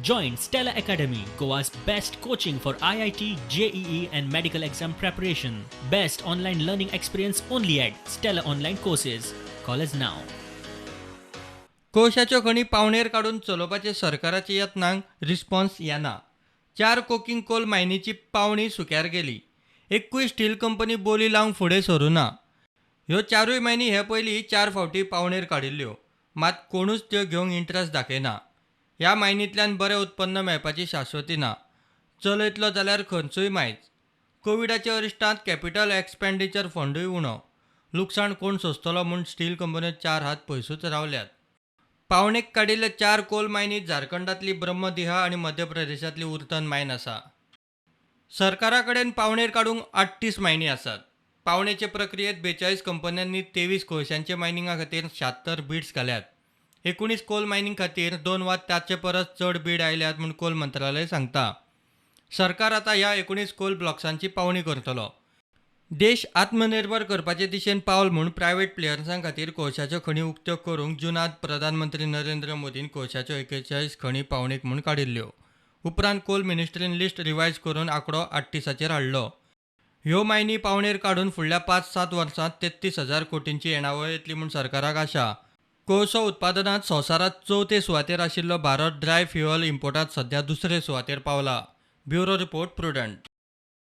Join Stella Academy, Goa's best coaching for IIT, JEE, and medical exam preparation. Best online learning experience only at Stella Online Courses. Call us now. कोळशाच्यो खणी पावणेर काडून चलोवपाचे सरकाराच्या यत्नांक response येना. चार coking coal मायनीची पावणी सुक्यार गेली. एकूय steel company बोली लावंक फुडें सरूना. ह्यो चारूय मायनी हे पयलीं चार फावटी पावणेर काडिल्ल्यो, मात कोणूच त्यो घेवंक इंट्रस्ट दाखयना. ह्या मायनींतल्यान बरें उत्पन्न मेळपाची शाश्वती ना. चलयतलो जाल्यार खर्चूय मायज. कोविडाच्या अरिश्टांत कॅपिटल एक्सपेंडिचर फंडूय उणो. लुकसाण कोण सोंसतलो म्हूण स्टील कंपन्यो चार हात पयसूच रावल्यात. पावणेक काडिल्ल्या चार कोल मायनीत झारखंडांतली ब्रह्मदिहा आनी मध्य प्रदेशांतली उर्तन मायन आसा. सरकारा कडेन पावणेर काडूंक 38 मायनी आसात. पावणेचे प्रक्रियेंत 42 कंपन्यांनी 23 कोळशांचे मायनिंगा खातीर 76 बिड्स घाल्यात. 19 कोल मायनिंग खातीर दोन वा ताचे परस चड बीड आयल्यात म्हूण कोल मंत्रालय सांगता. सरकार आतां ह्या 19 कोल ब्लॉक्सांची पावणी करतलो. देश आत्मनिर्भर करपाचे दिशेन पावल म्हूण प्रायव्हेट प्लेयर्सां खातीर कोळशाच्यो खणी उक्त्यो करूंक जुनांत प्रधानमंत्री नरेंद्र मोदीन कोळशाच्यो 41 खणी पावणेक म्हूण काडिल्ल्यो. उपरांत कोल मिनिस्ट्रीन लिस्ट रिवायज करून आंकडो 38 हाडलो. ह्यो मायनी पावणेर काडून फुडल्या 5-7 वर्सांत 33,000 कोटींची येणावळ येतली म्हूण सरकाराक आशा. कोळसो उत्पादनांत संवसारांत चवथे सुवातेर आशिल्लो भारत ड्राय फ्युएल इम्पोर्टांत सध्या दुसरे सुवातेर पावला. Bureau report, Prudent.